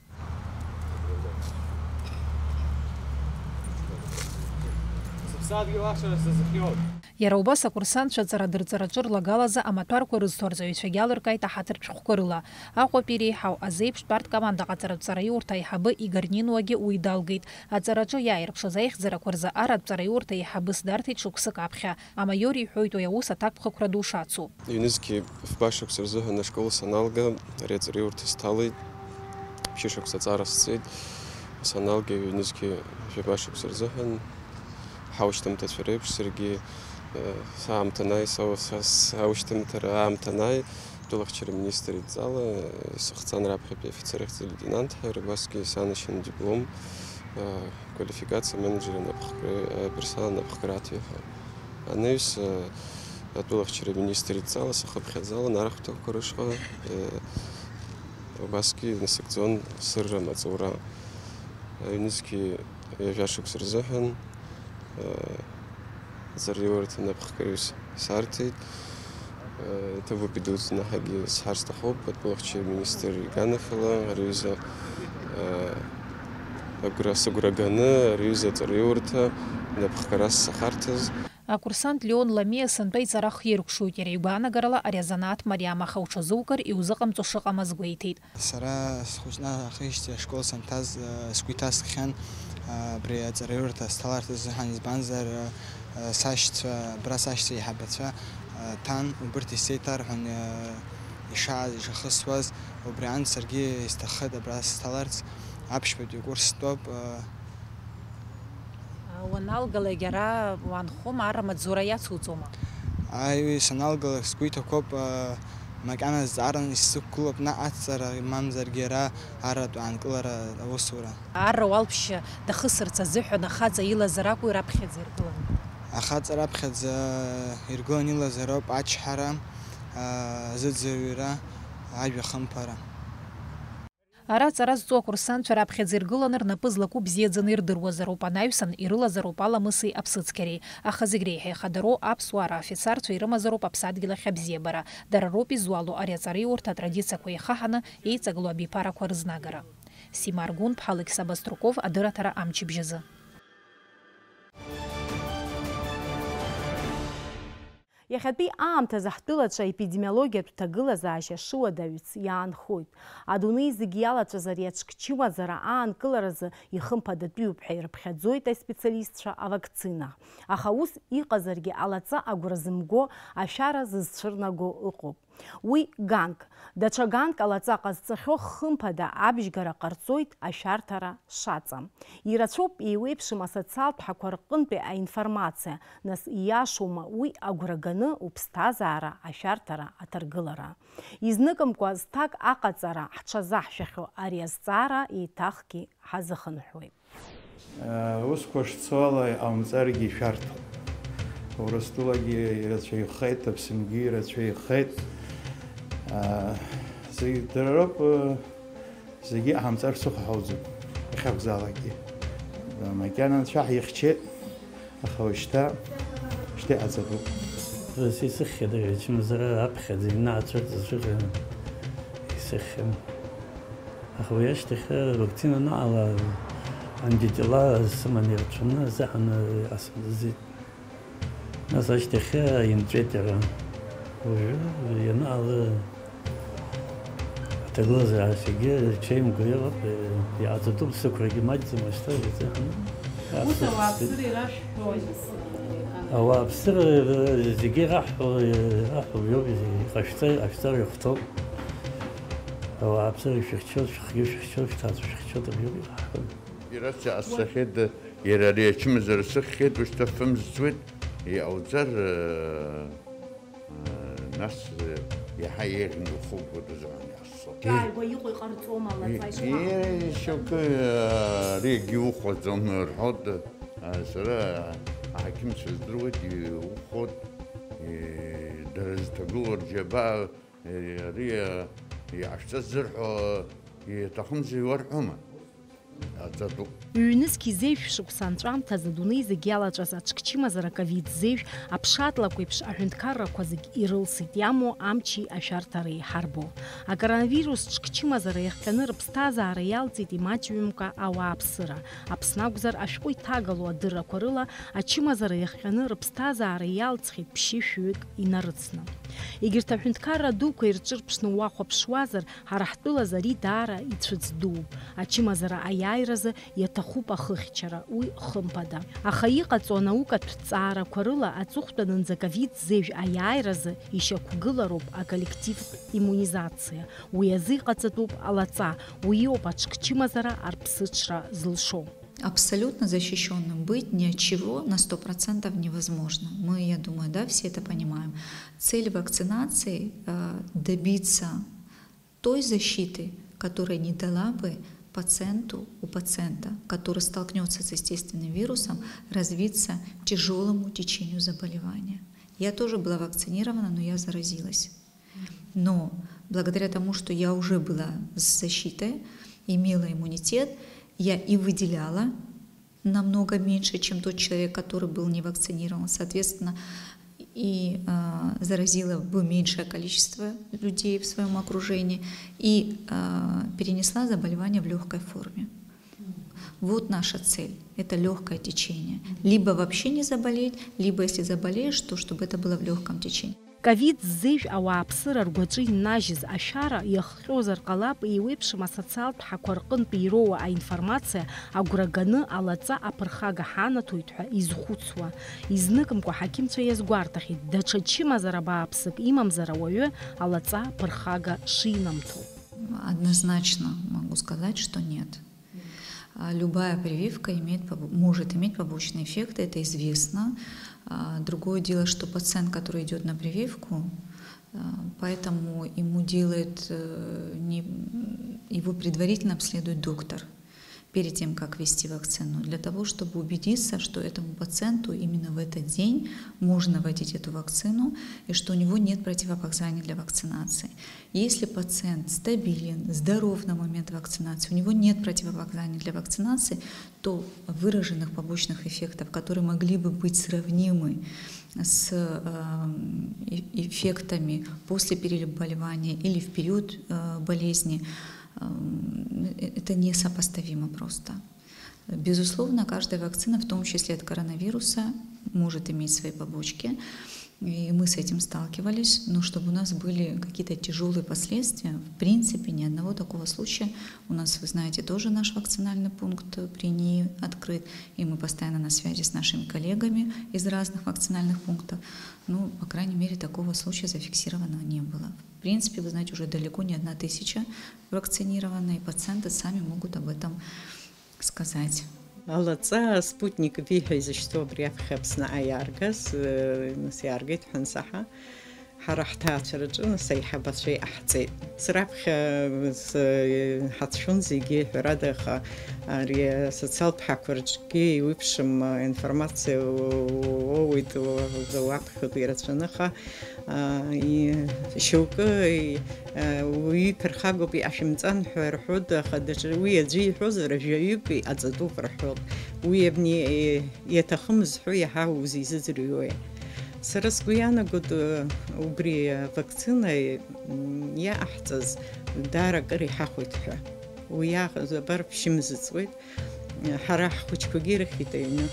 Сыԥсадгьыл ахьчара сазыхиоит. Иара убас акурсантцәа аҵарадырҵараҿы рлагалазы амаҭәарқәа рызҭо арҵаҩцәагьы алыркааит аҳаҭыртә шәҟәқәа рыла. Аҟәатәи иреиҳау азеиԥштә арратә команда ҟаҵаратә ҵараиурҭа аиҳабы Игор Нинуагьы уи далгеит. Аҵараҿы иааирԥшыз аихьӡарақәа рзы арратә ҵараиурҭа аиҳабыс дарҭеит шықәсык аԥхьа. Амаиор иҳәоит уи аус аҭакԥхықәра ду шацу. Ҩнызқьи фба шықәса рзыҳәан ашкол саналга, ари аҵараиурҭа сҭалеит. Ԥшьышықәса аҵара сҵеит. Саналга, ҩнызқьи жәаба шықәса рзыҳәан, ҳаушьҭымҭацәа реиԥш, саргьы Саамҭа анааи, са, са, саушьҭымҭара аамҭа анааи, атәылахьчара министр идҵала, исыхҵан раԥхьатәи афицер ахьӡ леитенант ҳәа, убасгьы санашьан диплом, квалификациа менеджер анапхгара, персонал анапхгаратәи ҳәа. Анаҩс, атәылахьчара министр идҵала сахыԥхьаӡалан арахәҭақәа рышҟа, убасгьы инасыгӡон сырра амаҵура. Аҩнызқьи ҩажәа шықәса рзыҳәан, Аҵараиурҭа напхгаҩыс сарҭеит. Иҭабуп идуӡӡаны ҳагьы сҳәар сҭахуп, атәылахьчара министр иганахьала ари аҩыза, агәра, сыгәра ганы ари аҩыза аҵараиурҭа напхгара сахарҭаз. Акурсант Леон Ламиа сынтәа иҵара хиркәшоит, иара игәаанагарала ари азанааҭ мариам, аха уҽазукыр иузыҟамҵо шыҟам азгәеиҭеит. Сара схәыҷны ахижьҭеи ашкол санҭаз, э, сгәы иҭаскхьан, э, абри аҵараиурҭа сҭаларц азыҳәан, избанзар, э, э, сашьцәа, абра сашьцәа еиҳабацәа, э, ҭан, убырҭ исеиҭарҳәон, э, ишааз, ишахысуаз, убри аан саргьы исҭаххеит абра сҭаларц, аԥшьбатәи акурс стәоуп, э, Уаналгалак ара уаанхома, арра амаҵзура иацуҵома? Аиеи, саналгалак сгәы иҭақәоуп, макьана зҵааран исзықәгылоуп наҟ аҵара, мамзаргьы ара арратә аанкылара аусура. Арра уалԥшьа дахысырц азыҳәан ахаҵа илазар акәу раԥхьаӡа иргыланы? Ахаҵа раԥхьаӡа иргыланы илазароуп ачҳара, азыӡырҩра, ажәа хымԥара. Ара аҵара зҵо акурсантцәа раԥхьаӡа иргыланы рнапы злаку бзиаӡаны ирдыруазароуп, анаҩсан ирылазароуп аламыси аԥсыцқьареи. Аха зегь реиҳа ихадароу аԥсуаа раафицарцәа ирымазароуп аԥсадгьыл ахь абзиабара. Дара роуп изуало ари аҵараиурҭа атрадициақәа еихаҳаны еиҵагылоу абиԥарақәа рызнагара. Сима Аргәынԥҳа, Алықьса Баструков, адырраҭара Амчыбжь азы. Иахьатәи аамҭазы ҳтәылацәа аепидемиологиатә ҭагылазаашьа шыуадаҩыц иаанхоит. Адунеи зегь иалаҵәаз ари аҽкчымазара аанкыларазы ихымԥадатәиуп ҳәа ирыԥхьаӡоит аспециалистцәа авакцина. Аха ус иҟазаргьы алаҵа агәра зымго ашәара зызцәырнаго ыҟоуп. Уи ганк. Даҽа ганк алаҵа ҟазҵахьоу хымԥада абжьгара ҟарҵоит ашәарҭара шаҵам. Ирацәоуп еиуеиԥшым асоциалтә ҳақәа рҟынтәи аинформациа, нас ииашоума уи агәра ганы уԥсҭазаара ашәарҭара аҭаргылара? Изныкымкәа зҭак аҟаҵара ҳҽазаҳшәахьоу ари азҵаара еиҭахгьы ҳазыхынҳәуеит. Аусқәа шцо ала иҟаумҵаргьы ишәарҭоуп. Урыстәылагьы ирацәаҩхеит, Аԥсынгьы ирацәаҩхеит. Зегь дара роуп, зегьы иҟаҳамҵар ԥсыхәа ҳауӡом, иахьакәзаалакгьы. Макьана анцәа ҳихьчеит, аха уажәшьҭа, шьҭа иҟаҵатәуп. Исыхьхьада ачымазара аԥхьаӡа инаацәырҵызшәа исыхьхьан. Аха уи ашьҭахь авакцина анаҟала, антитела сыманы ирацәаны азыҳәан асымдызит. Нас ашьҭахь инҵәеит иара. Уажәы ианаала аҭагылазаашьагьы ҽеимго иҟоуп, иааҵатәуп, сықәрагьы маҷӡам уажәшьҭа азыҳәан. Ус ауааԥсыра ирашәҳәои? Ауааԥсыра зегьы ираҳҳәо, ираҳҳәо иоуп, иҟашәҵа, иҟашәҵар ихәҭоуп. Ауааԥсыра шәыхьчоит, шәыхгьы шәыхьчоит, шәҭаацәа шәыхьчоит, абриоуп ираҳҳәо. Ирацәаасахьеит, иара ари ачымазара сыхьхьеит, ушьҭа фымзцуеит, иҟауҵар, э, э, нас, э, иаҳа еиӷьны ухугоит азыҳәан иҟасҵо. Ааигәа иҟоу иҟарҵома, алаҵа ишыҟаҳҵо? Е, шьоукы, э, ари егьиухәаӡом рҳәоит, э, сара аҳақьымцәа здыруеит, иухәоит, э, дара зҭагылоу рџьабаа, э, ари, э, иҟашәҵа ззырҳәо, э, иаҭахымзи уарҳәома? Аҵатәуп. Ҩнызқь зеижә шықәса анҵәамҭазы адунеи зегь иалаҵәаз аҽкчымазара ковид зеижә аԥшатлакә еиԥш аҳәынҭқаррақәа зегь ирылсит, иамоу амчи ашәарҭареи ҳарбо. Акоронавирус ҽкчымазара иахҟьаны рыԥсҭазаара иалҵит имаҷҩымкәа ауааԥсыра. Аԥсны акәзар, ашәҟәы иҭагалоу адыррақәа рыла, ачымазара иахҟьаны рыԥсҭазаара иалҵхьеит ԥшьышәҩык инарыцны. Егьырҭ аҳәынҭқарра дуқәа ирҿырԥшны уахәаԥшуазар, ҳара ҳтәылаз ари даара ицәыӡ дууп. Ачымазара аиааиразы иаҭахуп ахыхьчара, уи хымԥада. Аха иҟаҵоу анаукатә ҭҵаарақәа рыла аҵыхәтәанынӡа ковид зеижә аиааиразы ишьақәгылароуп аколлективтә иммунизациа. Уи азы иҟаҵатәуп алаҵа, уиоуп аҽкчымазара арԥсыҽра зылшо. Абсолютно защищенным быть ни от чего на сто процентов невозможно. Мы, я думаю, да, все это понимаем. Цель вакцинации э, добиться той защиты, которая не дала бы пациенту, у пациента, который столкнется с естественным вирусом, развиться тяжелому течению заболевания. Я тоже была вакцинирована, но я заразилась. Но благодаря тому, что я уже была с защитой, имела иммунитет, я и выделяла намного меньше, чем тот человек, который был не вакцинирован. Соответственно, и э, заразила бы меньшее количество людей в своем окружении и э, перенесла заболевание в легкой форме. Вот наша цель. Это легкое течение. Либо вообще не заболеть, либо если заболеешь, то чтобы это было в легком течении. Ковид зежә ауааԥсыра ргәаҿы иннажьыз ашәара иахҟьозар ҟалап, еиуеиԥшым асоциалтә ҳақәа рҟынтә ироуа аинформациа агәра ганы алаҵа аԥырхага ҳанаҭоит ҳәа изхәыцуа. Изныкымкәа ҳақьымцәа иазгәарҭахьеит, даҽа чымазара бааԥсык имамзар ауаҩы алаҵа аԥырхага шинамҭо. Однозначно могу сказать, что нет. Любая прививка имеет, может иметь побочные эффекты, это известно. Другое дело, что пациент, который идет на прививку, поэтому ему делает, не, его предварительно обследует доктор перед тем, как ввести вакцину, для того, чтобы убедиться, что этому пациенту именно в этот день можно вводить эту вакцину и что у него нет противопоказаний для вакцинации. Если пациент стабилен, здоров на момент вакцинации, у него нет противопоказаний для вакцинации, то выраженных побочных эффектов, которые могли бы быть сравнимы с эм, эффектами после переболевания или в период э, болезни, эм, э, это несопоставимо просто. Безусловно, каждая вакцина, в том числе от коронавируса, может иметь свои побочки. И мы с этим сталкивались, но чтобы у нас были какие-то тяжелые последствия, в принципе, ни одного такого случая. У нас, вы знаете, тоже наш вакцинальный пункт при НИИ открыт, и мы постоянно на связи с нашими коллегами из разных вакцинальных пунктов. Ну, по крайней мере, такого случая зафиксировано не было. В принципе, вы знаете, уже далеко не одна тысяча вакцинированы, и пациенты сами могут об этом сказать. Алаҵа Спутник V ҳәа изышьҭоу абри аԥхьа Аԥсны аиааргаз, нас иааргеит ҳәа ансаҳа, ҳара ҳҭаацәараҿы нас аиҳабацәа иҟаҳҵеит. Сара аԥхьа ҳацәшәон зегьы, ҳәарада, аха ари асоциалтә ҳақәа рҿгьы еиуеиԥшым информациа уоуеит, уаԥхьоит ирацәаны, аха шьоукы уаҩы иԥырхагоуп, иҟашәымҵан ҳәа рҳәоит, аха даҽа уи аӡәы иҳәозар, жәаҩык иҟаҵатәуп рҳәоит. Уи абни иаҭахымыз ҳәа иаҳа узизыӡырҩуеи? Сара сгәы иаанагоит, убри авакцина иаҟаҳҵаз даара акыр иҳахәеит ҳәа. Уи иаахыз абар ԥшьымзыҵуеит. Ҳара ҳхәыҷқәагьы ирыхьит аҩны.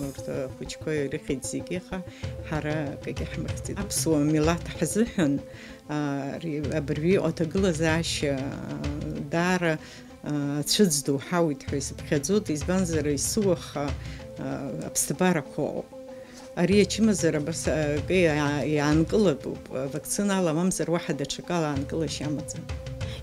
Урҭ ахәыҷқәа ирыхьит зегьы, аха ҳара акгьы ҳмыхьӡеит. Аԥсуа милаҭ ҳзыҳәан абыржәы иҟоу аҭагылазаашьа даара ацәыӡ ду ҳауит ҳәа исыԥхьаӡоит, избанзар, есыуаха аԥсҭбарақәа ыҟоуп. Ари ачымазара абас акы иаанкылатәуп, авакцина ала мамзар уаҳа даҽакала аанкылашьа амаӡам.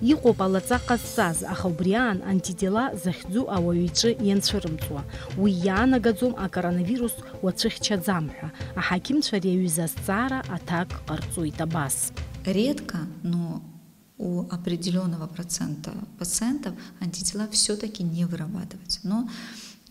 Иҟоуп алаҵа ҟазҵаз, аха убри аан антитела захьӡу ауаҩ иҿы ианцәырымҵуа. Уи иаанагаӡом акоронавирус уацәыхьчаӡам ҳәа. Аҳақьымцәа ари аҩыза азҵаара аҭак ҟарҵоит абас. Редко, но у определенного процента пациентов антитела все-таки не вырабатываются. Но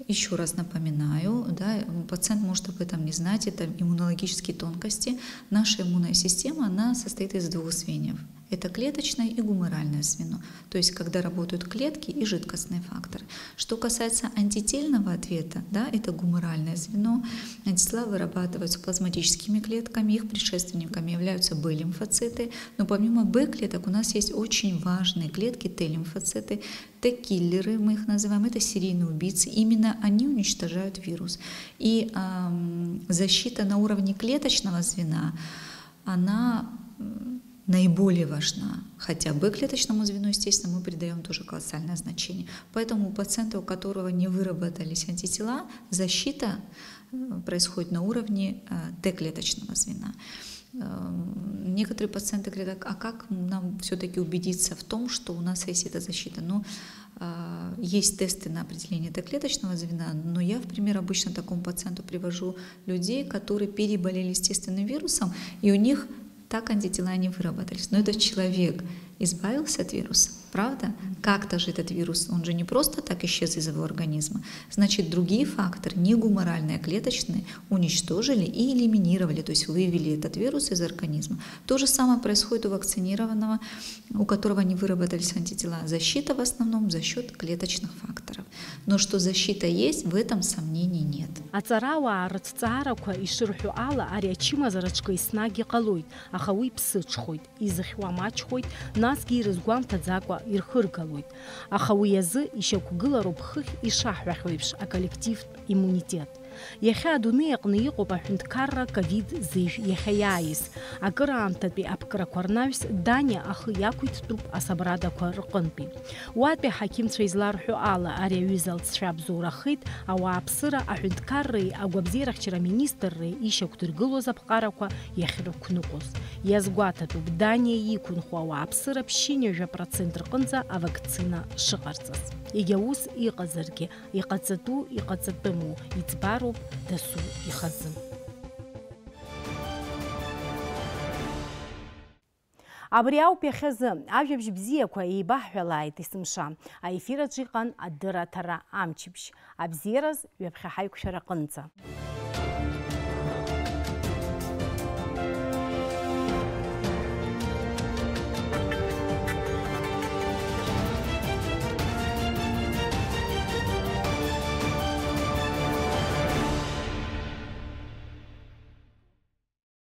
еще раз напоминаю, да, пациент может об этом не знать, это иммунологические тонкости. Наша иммунная система, она состоит из двух звеньев. Это клеточное и гуморальное звено, то есть когда работают клетки и жидкостные факторы. Что касается антительного ответа, да, это гуморальное звено. Антитела вырабатываются плазматическими клетками, их предшественниками являются Б-лимфоциты. Но помимо Б-клеток у нас есть очень важные клетки, Т-лимфоциты, Т-киллеры, мы их называем, это серийные убийцы. Именно они уничтожают вирус. И эм, защита на уровне клеточного звена, она наиболее важна, хотя Б-клеточному звену, естественно, мы придаем тоже колоссальное значение. Поэтому у пациента, у которого не выработались антитела, защита э, происходит на уровне э, Т-клеточного звена. Некоторые пациенты говорят: «А как нам все-таки убедиться в том, что у нас есть эта защита?» Ну, есть тесты на определение доклеточного звена, но я в пример обычно такому пациенту привожу людей, которые переболели естественным вирусом, и у них так антитела не выработались. Но этот человек избавился от вируса, правда? Как-то же этот вирус, он же не просто так исчез из его организма. Значит, другие факторы, не гуморальные, а клеточные, уничтожили и элиминировали, то есть вывели этот вирус из организма. То же самое происходит у вакцинированного, у которого не выработались антитела. Защита в основном за счет клеточных факторов. Но что защита есть, в этом сомнений нет. Аҵарауаа рыҭҵаарақәа ишырҳәо ала, ари ачымазараҿгьы еснагь иҟалоит, аха уи ԥсыҽхоит, изыхьуа маҷхоит, насгьы ирызгәамҭаӡакәа ирхыргалоит. Аха уи азы ишьақәгылароуп хыхь ишаҳҳәахьоу еиԥш аколлективтә иммунитет. Иахьа адунеи аҟны иҟоуп аҳәынҭқарра ковид зежә иахьа иааиз. Акыраамҭатәи аԥкрақәа рнаҩс Даниа ахы иақәиҭтәуп асабрадақәа рҟынтәи. Уатәи аҳақьымцәа изларҳәо ала, ари аҩыза алҵшәа бзоурахеит, ауааԥсыра аҳәынҭқарреи агәабзиарахьчара аминистрреи ишьақәдыргылоз аԥҟарақәа иахьрықәныҟәоз. Иазгәаҭатәуп, Даниа иқәынхо ауааԥсыра ԥшьынҩажәа процент рҟынӡа авакцина шыҟарҵаз. Егьа ус иҟазаргьы, иҟаҵатәу, иҟаҵатәыму иӡбароуп дасу ихазы. Абри ауп иахьазы, ажәабжь бзиақәа еибаҳҳәалааит есымша. Аефир аҿы иҟан адырраҭара амчыбжь. Абзиараз ҩаԥхьа ҳаиқәшәара аҟынӡа.